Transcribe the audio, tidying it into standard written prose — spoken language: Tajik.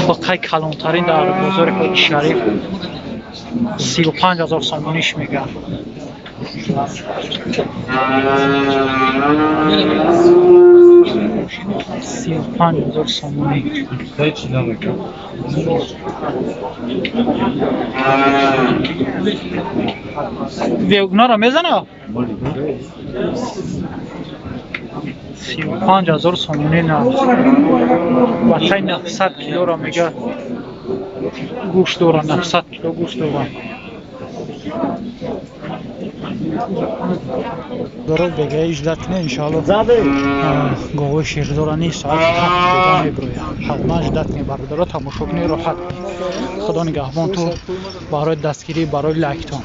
Бақай калонтарин дар бозори Ҳоҷи Шариф 35 000 сомониш мегӯянд. 35 000 сомонӣ. Вегнара мезана? 35 000 сомонӣ на. Бачаи 900 килора мега гӯшт дора, 900 кило гӯшт дора. Дорог бегаи ждать кунед, иншоалло. Говои ширдора нест, соати 7 бега мебирояд. Ҳатман ждать кунед, бародаро, тамошо кунед, роҳат кунед. Худо нигаҳбон ту барои дастгирӣ, барои лайктон.